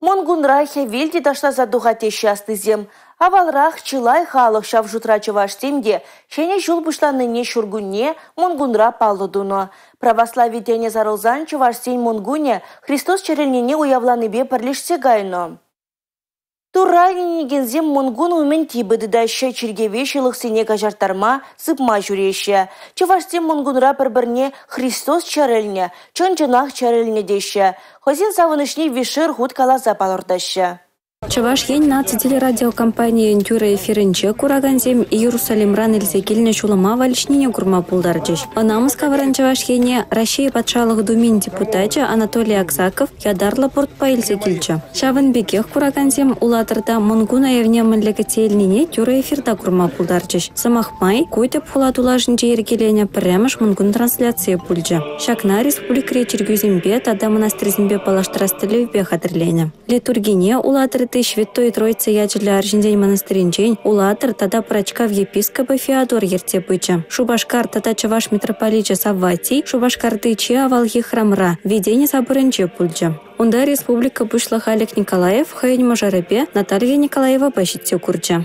Мӑнкунра хӗвел те ташласа тухать теҫҫӗ аслисем. Авалрах чылай халӑх, ҫав шутра чӑвашсем те, Ҫӗнӗ ҫул пуҫланнине ҫуркунне Мӑнкунра паллӑ тунӑ. Православи тӗнӗ сарӑлсан чӑвашсен Мӑнкунӗ Христос чӗрӗлнине уявланипе пӗрлешсе кайнӑ. Турра ӗненекенсем Мӑнкун умӗн типӗ тытаҫҫӗ, чиркӗве ҫылӑхсене каҫарттарма, сыпма ҫӳреҫҫӗ. Чӑвашсем Мӑнкунра пӗр-пӗрне «Христос чӗрӗлнӗ! Чӑн-чӑнах чӗрӗлнӗ!» теҫҫӗ. Хӑйсен савӑнӑҫне виҫшер хут каласа палӑртаҫҫӗ. Чӑваш Ен наци телерадиокомпанийӗн тӳрӗ эфирӗнче куракансем Иерусалимран илсе килнӗ ҫулӑма валеҫнине курма пултарчӗҫ. Ӑна Мускавран Чӑваш Ене Раҫҫей Патшалӑх Думин депутачӗ Анатолий Аксаков ятарлӑ бортпа илсе килчӗ. Ҫавӑн пекех куракансем Улатӑрта Мӑнкун уявне мӗнле кӗтсе илнине тӳрӗ эфирта курма пултарчӗҫ. Сӑмах май, ку тӗп хула тулашӗнче йӗркеленӗ пӗрремӗш Мӑнкун трансляцийӗ пулчӗ. Ҫакна республикӑри чиркӳсемпе тата мӑнастирсемпе паллаштарас тӗллевпе хатӗрленӗ. Литургине Улатӑрти Ҫветтуй Троица ячӗллӗ арҫынсен мӑнастирӗнчен Улатӑр тата Пӑрачкав епископӗ Феодор ертсе пычӗ. Шупашкар тата Чӑваш митрополичӗ Савватий Шупашкарти чи авалхи храмра – Введени соборӗнче пулчӗ. Унта республика Пуҫлӑхӗ Олег Николаев хӑйӗн мӑшӑрӗпе Наталья Николаевапа ҫитсе курчӗ.